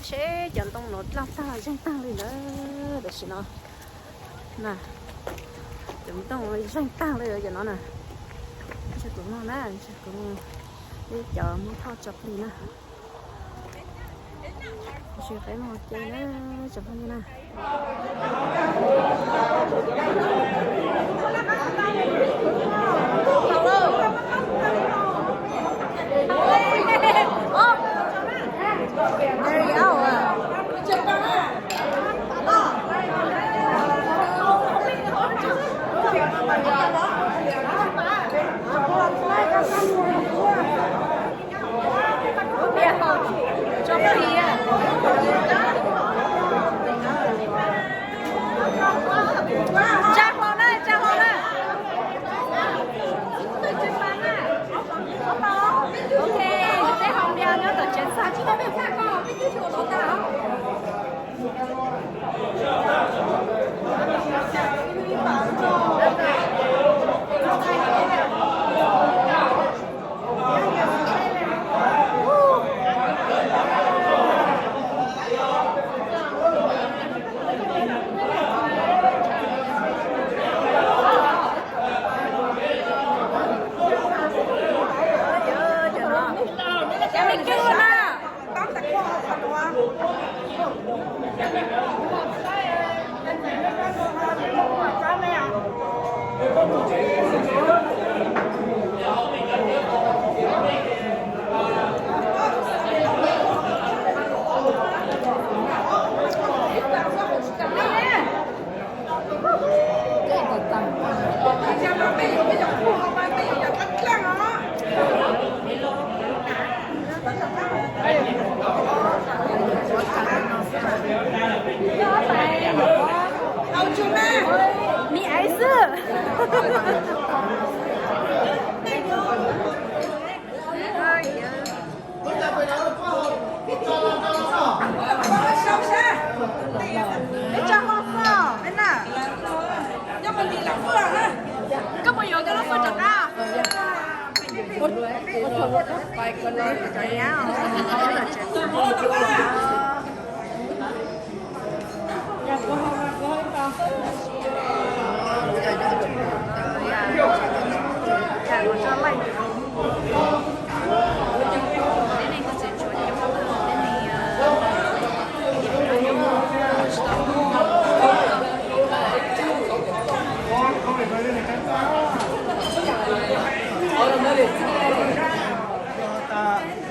Seb cov ntoo no loj tag zeeg tag li ntawd tam sim no na. Cov ntoo zeeg tag li cov no na. Ntshe kuv no na, ntshe kuv ib cov muab thauj tso plig na. Ntshe qaib muag ce na, tsoom phooj ywg na. Tsa hlo na, tsa hlo na. Ok, teb hau npias nyob tom tsev txag. Me aiv xwb. Peb tso hlo xwb, peb na. Koj puas yuav koj lub fwj rov qab?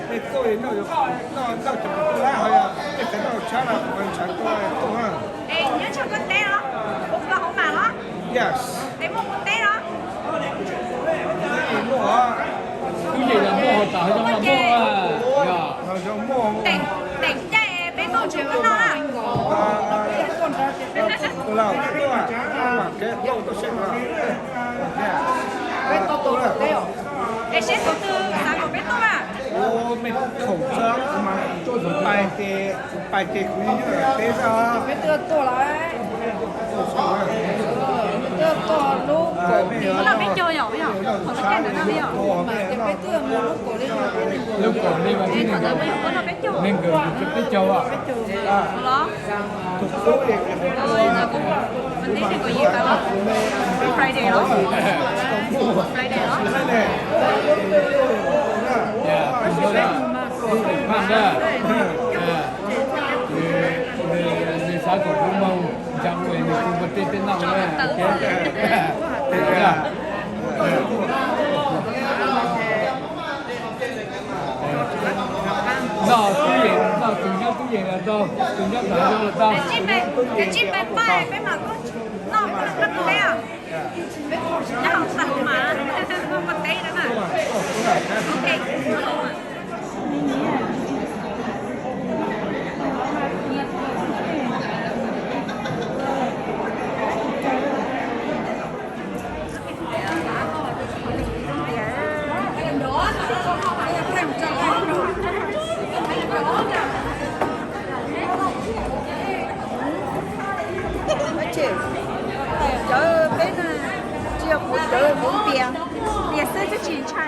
Nej tuaj noj, noj cov pem toj lab ho yog nej xav noj tshab no kuv ntshav tuaj tuaj na. Es nyob tsam koj teb los, koj hauv mas los? Yes. Es muaj kuv teb los? Muaj, twb yim los muaj, hauv tas hauv zoo los muaj. Hauv zoo muaj. Teem caij peb tuaj ntshe koj noj na. Tus laus, mam kev tuaj tuaj seb no. Peb tuaj tuaj teb os. Es seb tus twg xav kom peb tuaj mas. Ua mej khoom txog mas pais ces pais ces kuv yeej nyob teb tag. Peb twb tuaj lawm. Peb twb tuaj lub kaum hli. Peb caug yom, yog qhov peb caug ntawm no li yom. Peb twb mus lub kaum hli. Lub kaum hli mas tib neeg nkawd peb caug. Peb caug os. Los. Tus tub es kuv ua, tus tub es kuv ua, Friday los? Friday los? Nws xav kom kuv moog ntsa ua nws kuv ua tej tej noj na. Noj tub yees, noj tus nyob tub yees los tau, tus nyob tom zoo los tau. Kav tsij pais pais, peb mam noj koj teb os. Nyob hauv tag mas, koj teb no na. Ok. Cov peb na, tsis yog kuv cov kuv npias, npias xwb twb tsis ntshai.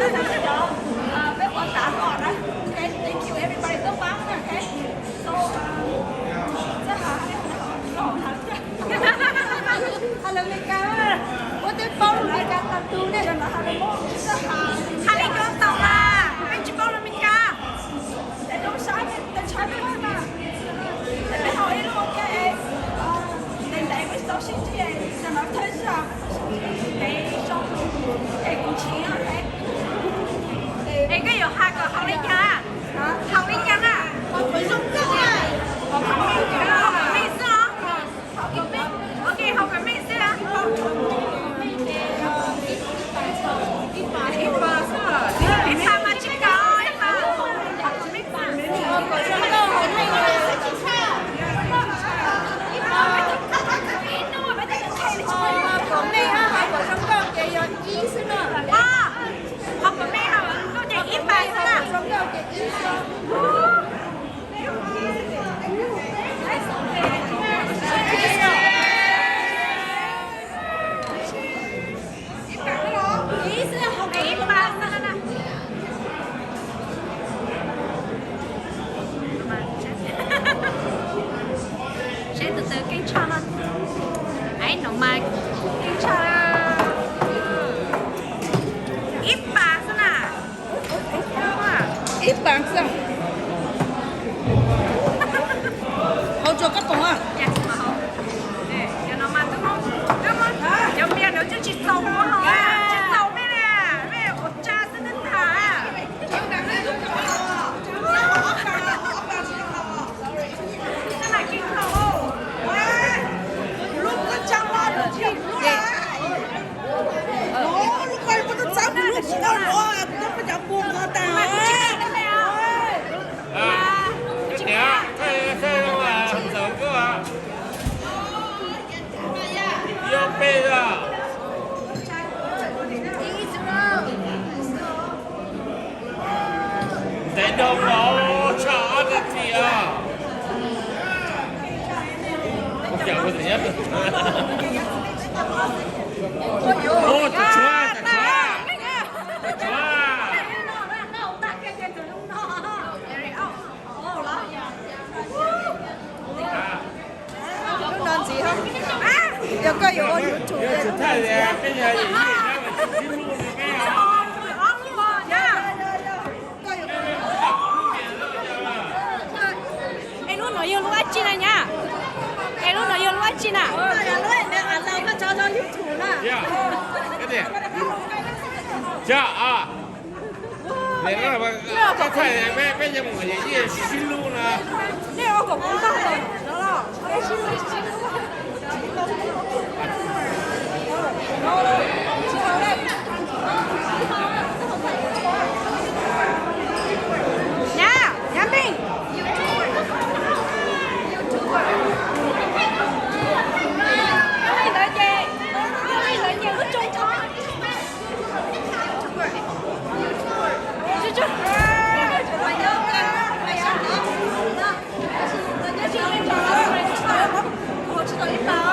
Peb ua tas kom na. Ok, thank you everybody, tuaj pab na, ok. So, txawj hais, hais lus Meskas, ua tej paub lus Meskas tas tus nej los hais lus Hmoob txawj hais. Hais li ko tau mas, peb tsis paub lus Meskas. Tej zoo saib, tej tshaib peb mas, peb haus ib lub ua ke, ntev ntev peb tau sib ntsib, no thawj zaug peb zoo, es kuv tsis, es koj yuav hais kom haus li cas? Haus li cas na? Haus kom zoo nkauj, haus kom meej xwb os. Ok, haus kom meej xwb. Ib pas mas tsis kav, ib pas, haus kom meej xwb. Kom meej, haus kom zoo nkauj ces yog ib xwb na. Haus kom meej, haus kom zoo nkauj ces ib pas xwb na. Zoo nkauj ces ib xwb. Seb tus twg keej tshaj no. Ai, no mas keej tshaj. Ib pas xwb na. Ib pas xwb. Haus tsuag kab poom a. Cov mia no tsis txaus ua hauv, tsis txaus mej li, mej ua tsa xwb twb tham. Ntev dhau los tshaj ob tag kis os. Tus tshuav, tus tshuav, tus tshuav. Lub no ntxiv, yog koj yuav ua YouTube, es lub no yog lub dab tsi na nyab? Es lub no yog lub dab tsi na? Koj tso rau YouTube na. Peb yeej mus sib hlub na. Nej ua kom kuv tau no los. Nyab, nyab Npeej. Ntawd ces, ntawd ces lub tsoo tso. Koj, koj muab tsuas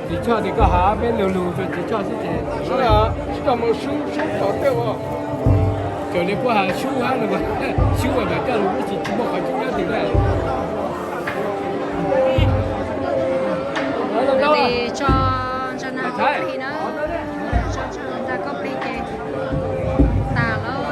Txiv Choj ces koj hais peb lug lug rau Txiv Choj xwb ces sib coj mus sub sub tom tej os. Raws li puab hais sub hab, sub mas coj lug ib tsis tsis muaj qhov cub nyob twg na. Tso ntsa nag koj plig na, tso ntsa nag koj plig ces tas lawm.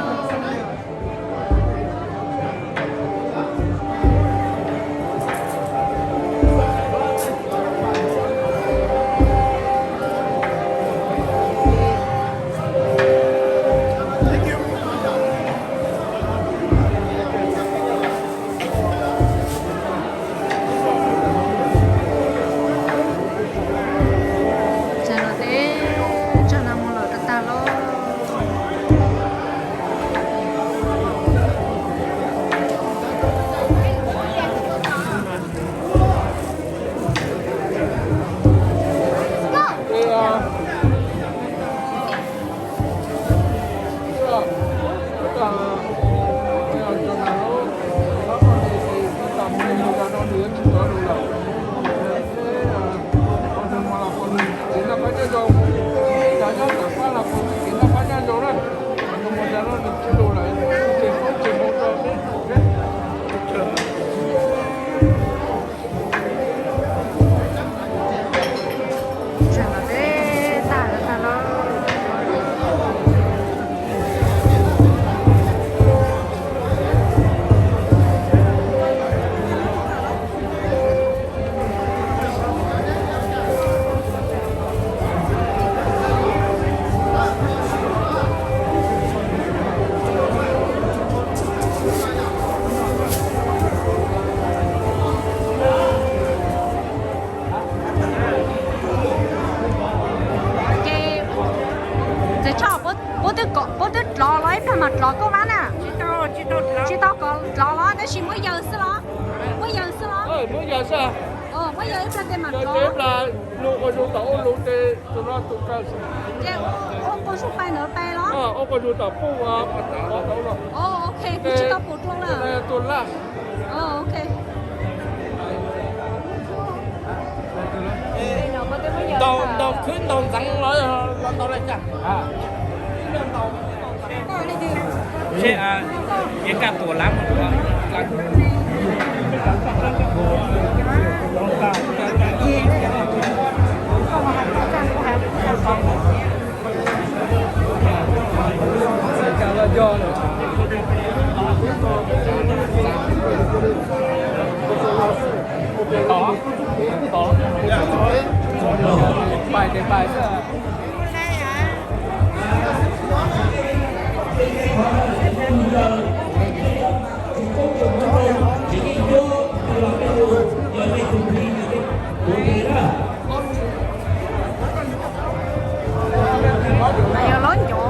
Ua yog ib plag tes mam rov. Ua quas zug tom ub lug tes tus no tus kawg. Ces ua quas zug pais ntawd pais los? Ua quas zug tom puj ntawd los. Ok, kuv tsis tau pum dlua lawm. Tus laj. Ok. Ntaus khwb ntaus ntxeev los ntaus li cas? Seb, ces kaj tuam lav mus. Pais ces pais xwb. Yog lov ncov.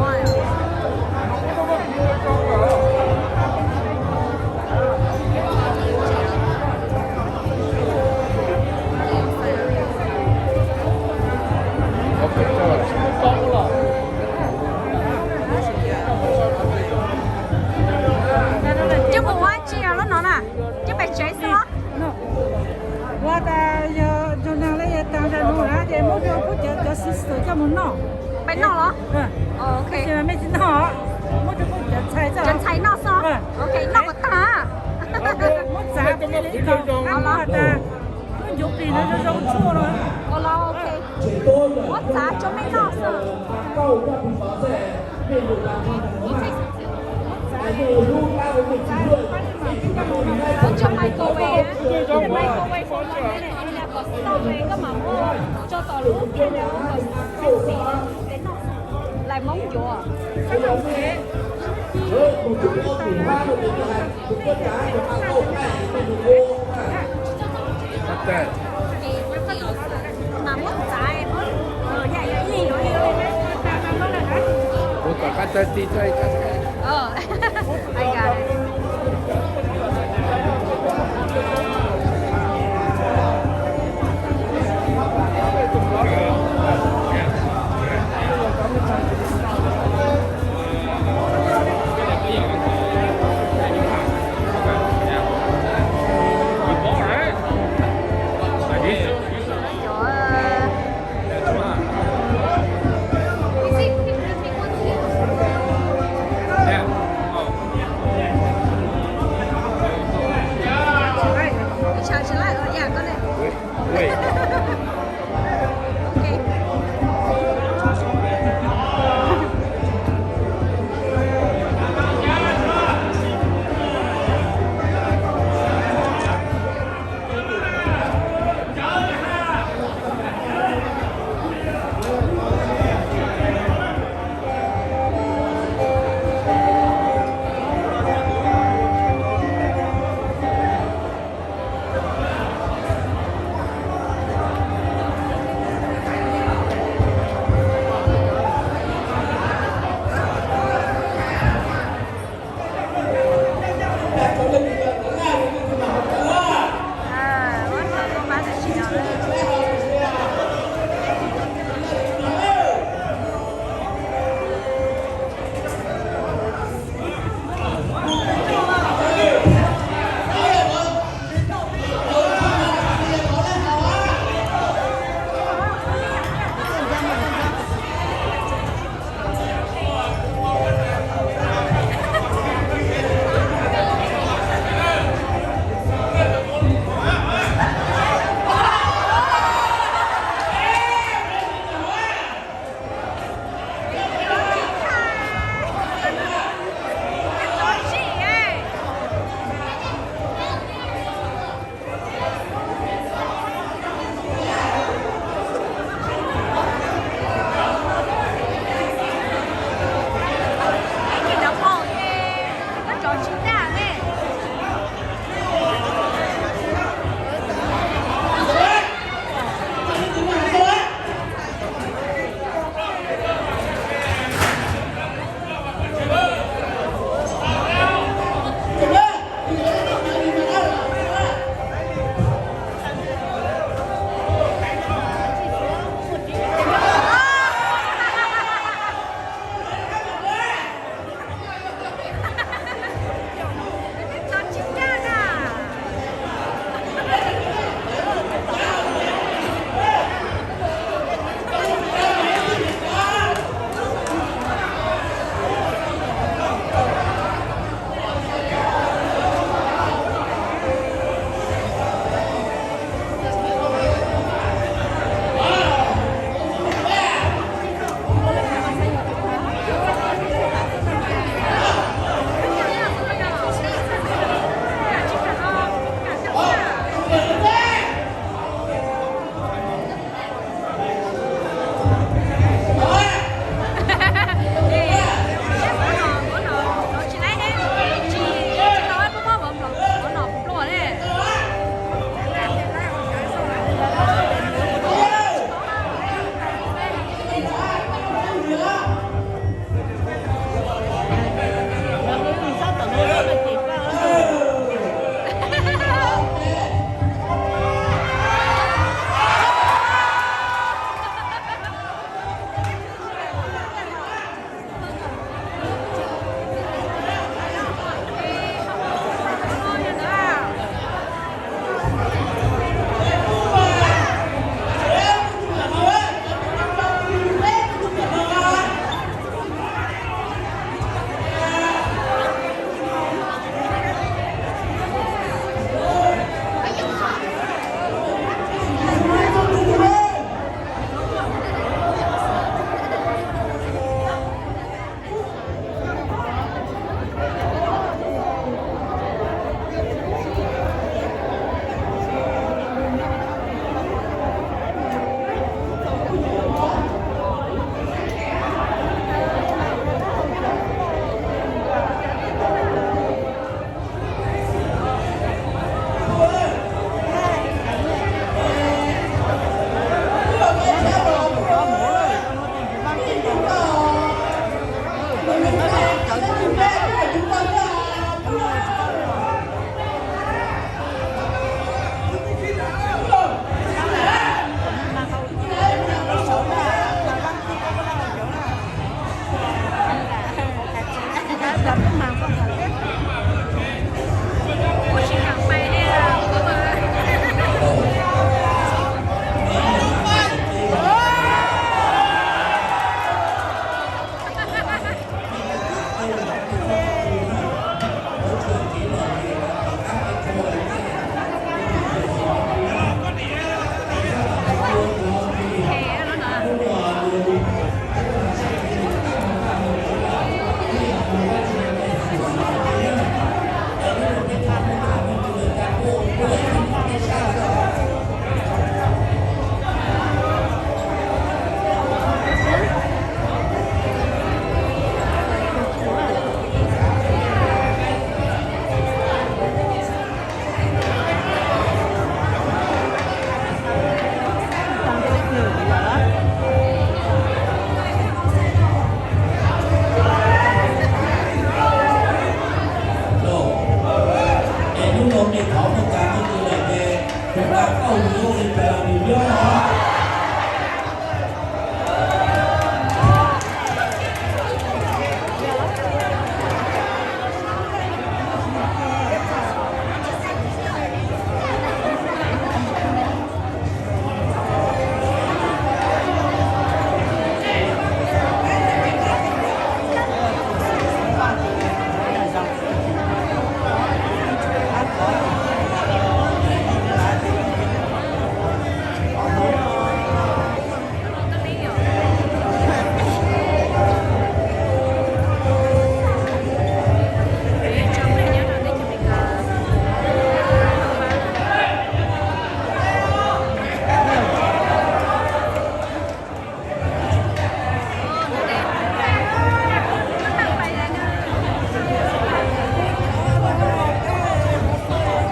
Coj mus ua tsi os lub no na? Coj pem tsev xwb los? Ua tas yog nrog neeg li taag nrag nug na ces muab rau kuv cov cov xib xwm coj mus noj. Peb noj los? Ok. Mej tsis noj, muab rau kuv cov ntxhais xwb. Cov ntxhais noj xwb. Ok, noj kom tag. Muab txav peb li ko, muab tas, muab ncuv plig no zoo zoo tshuaj no. Muab txav rau mej noj xwb. Ua tso microwave, microwave kom tau ve koj mam muab tso tom lub thaj no kom tag xis rau tes noj. Lais Moob ncuav. Mas muab txav, kuv tom qab tawg ti txog ib qab.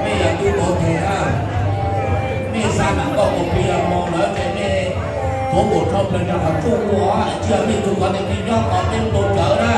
Nej yog tub tuav tes na, nej xa nam nkauj mus plig mus lawm ces nej tuav nkaus rhau plaws rau qhov rooj ua, tsis yog nej tug kov tes nej nyob tos peb mus rau cawv na.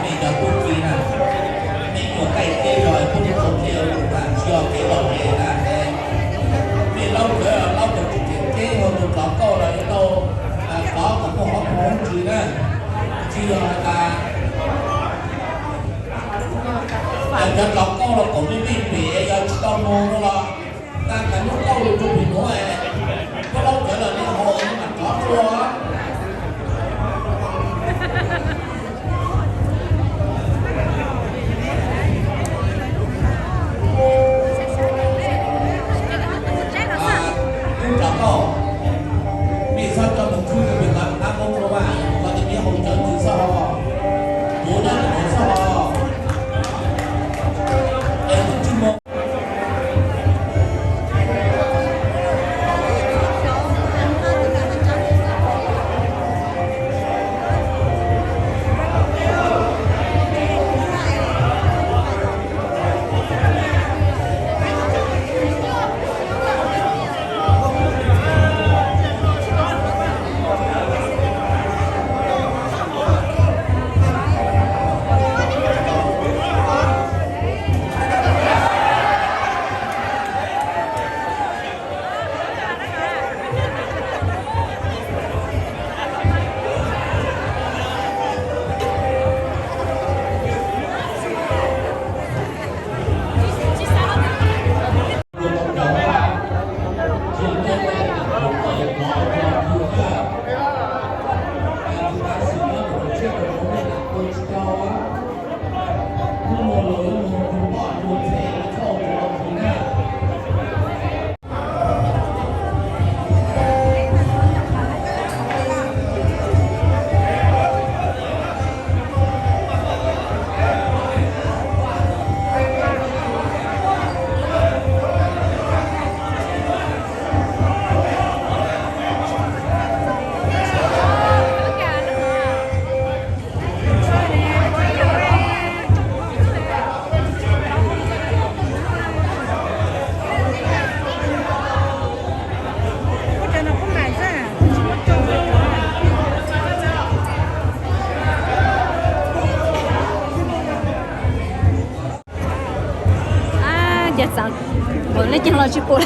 Nej cov tub ki na, nej nyuam qaij teb los pub rau kiag lus tas tsis yog kev lom zem na. Nej laub cawv los laub cawv tsis kheev teb, ho tus hlov kauj los yuav tau hlov kom muaj qhov muag ntsis na. Tsis yog tas cov hlov kauj los kom me me pem yog tsis tau mus no los tas tas lub kauj lus rau pem nuav, koj laub cawv los nej haus mam rov tuaj. Tub rov qab, nej txhob coj mus khwb rau pem qab qab qub rau mas, qhov tias peb haus cawv ntsis txhob haus, puv nyob rau txhob haus, es twb tsis mus. Ces xav, ua li cas los tsis pom.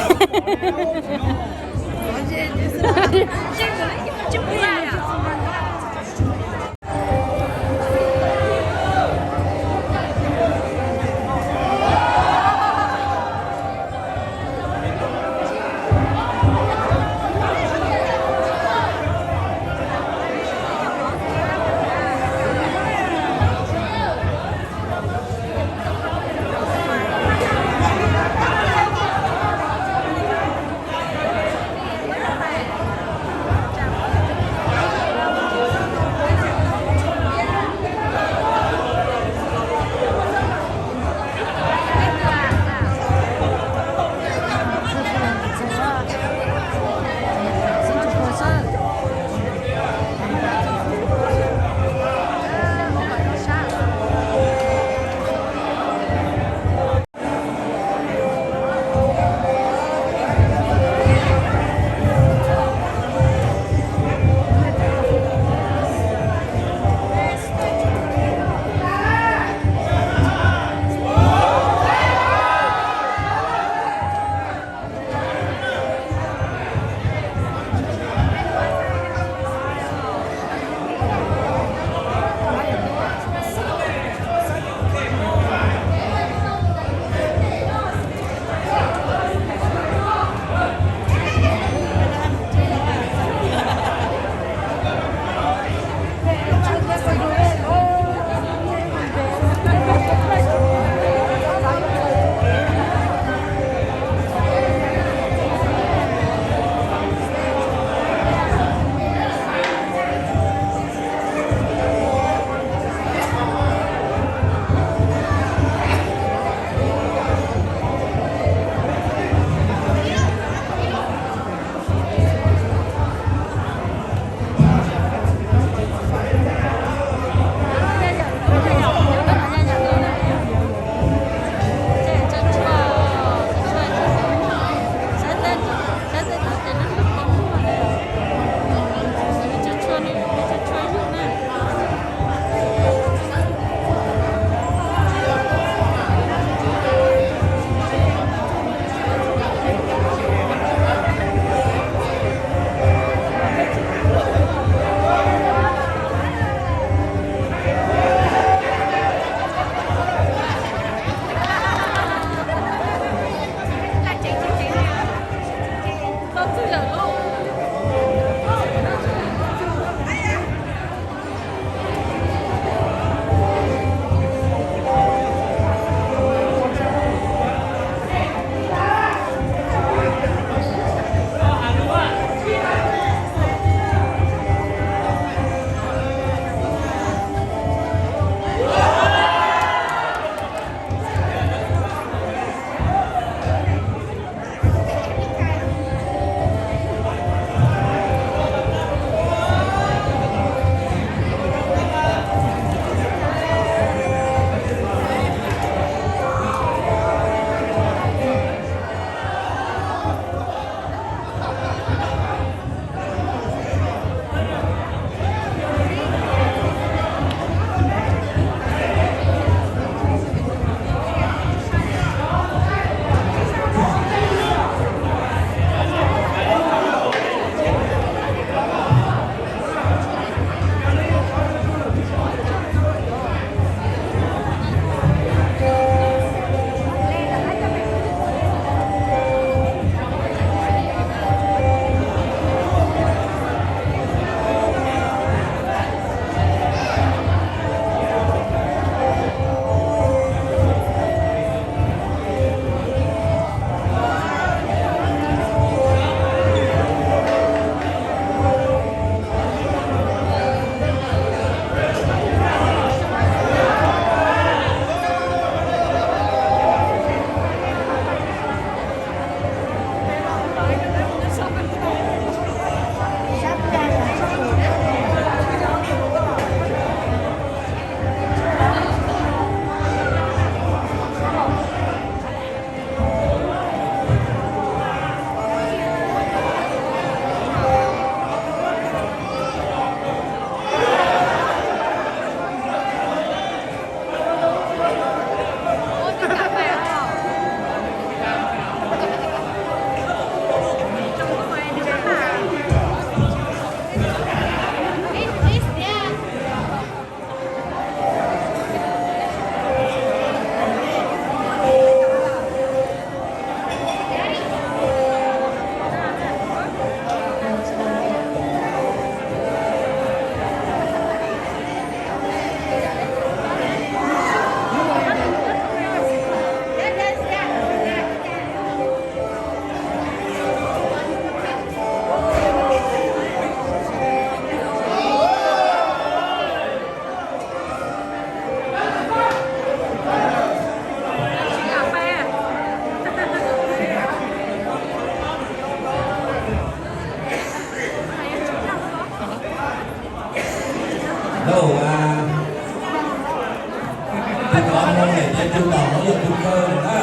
Tus tom no yog tus kawg na.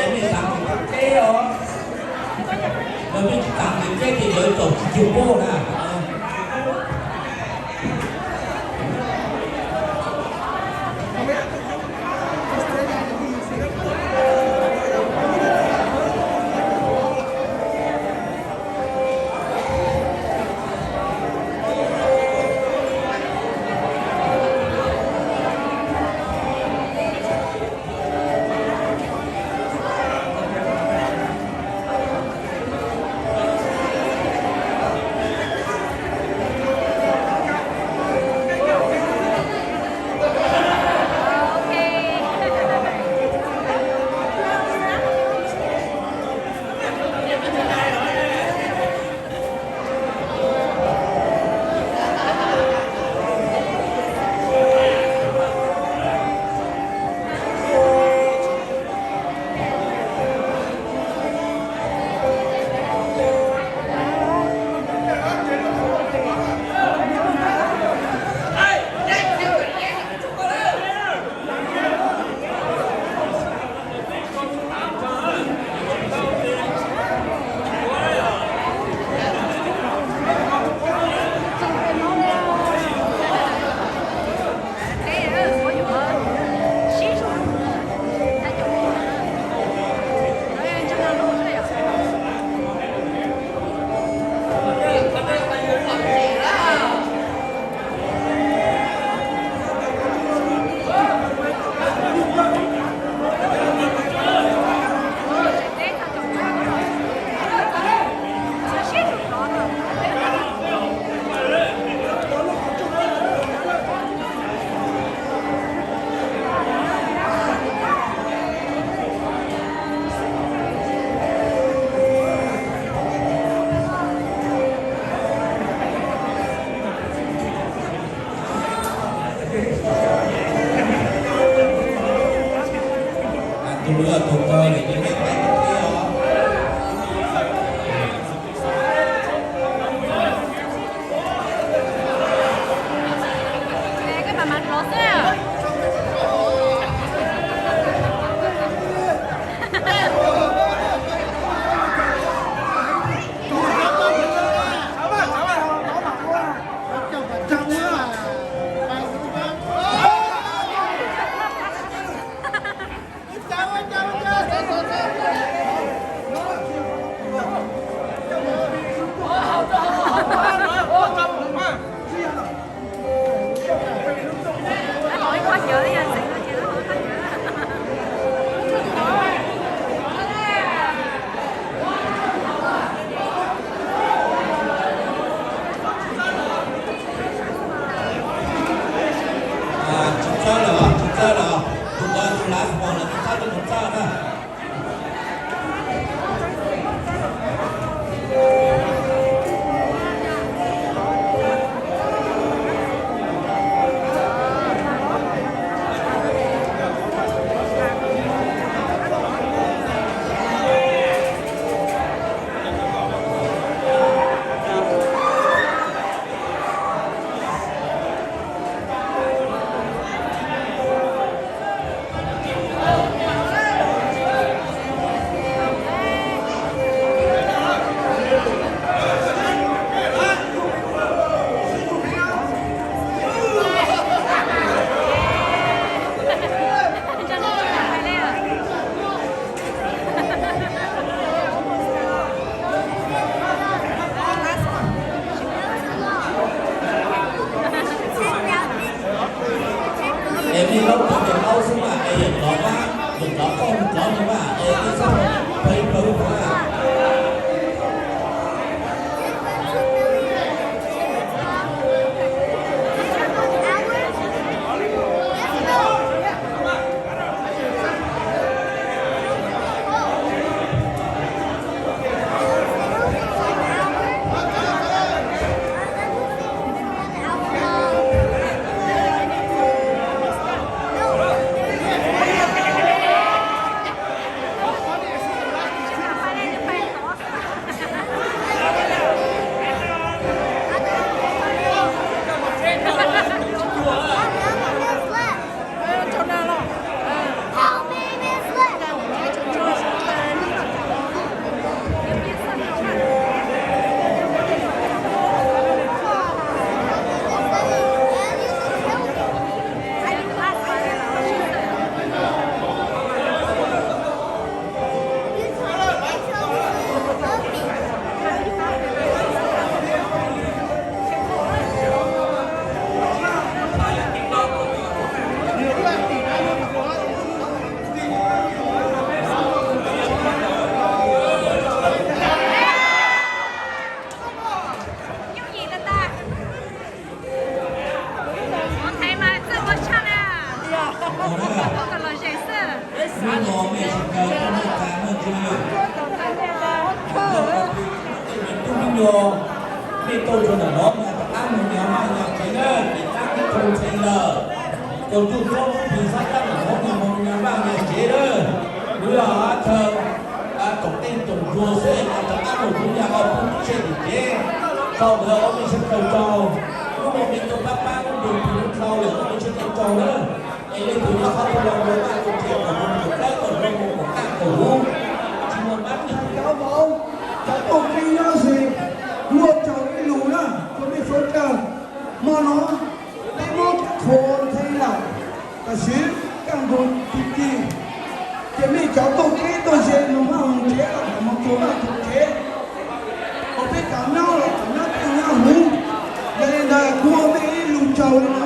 Es nej xav mus teb os, yog nej tsis xav mus teb ces yuav tau tsis cuag puab na. Tus no yog tus kawg, nej peb tus thiab os. Tsis txawj lawm, tsis txawj lawm, tus ko tus lav xwb los tsis txawj, tsis txawj na. Es nej laub pov tes laub xwb mas, es yawm lov mas, yawm lov koj mus lov nws mas, es nej txhob pheej plawv mas. Hnub no mej sawv daws tuaj noj qab noj ntswg, tej me tub me nyuam, mej tuaj txog ntawm no mas rov qab mus nyav vaj nyav tsev na, ces tab ib tug ntxhais lawm, tus tub txob tub plis xab tab ntawm no mas mus nyav vaj nyav tsev na. Kuv yog chaw tsoom tij tsoom ntsuag xwb, rov qab mus kuv nyav vaj pub tub se tim tsev. Tsaug ntawd ob mej sawv daws tsaug, hnub no mej tuaj pab pab lub nroog Phi Lub Thau lawm, ob mej sawv daws tsaug na. Es leej twg nyob qhov twg los mus vaj mus tsev kom zoo kom dawb kom zoo kom kaj kom huv, tsis muaj pab tsis cov vauv, cov tuaj keeb nyob xwb. Kuv ua tsaug ib lus na rau mej sawv daws. Hmo no peb muab cov qhua nthe lawm, tam sim kaj ntug ti ti, ces mej cov tuaj keeb tuaj ze mus vaj mus tsev los kom mus txog vaj txog tsev, kom peb cov nyob los kom nyob keej nyob huv. Yog li ntawd kuv ua mej ib lus tsaug li no.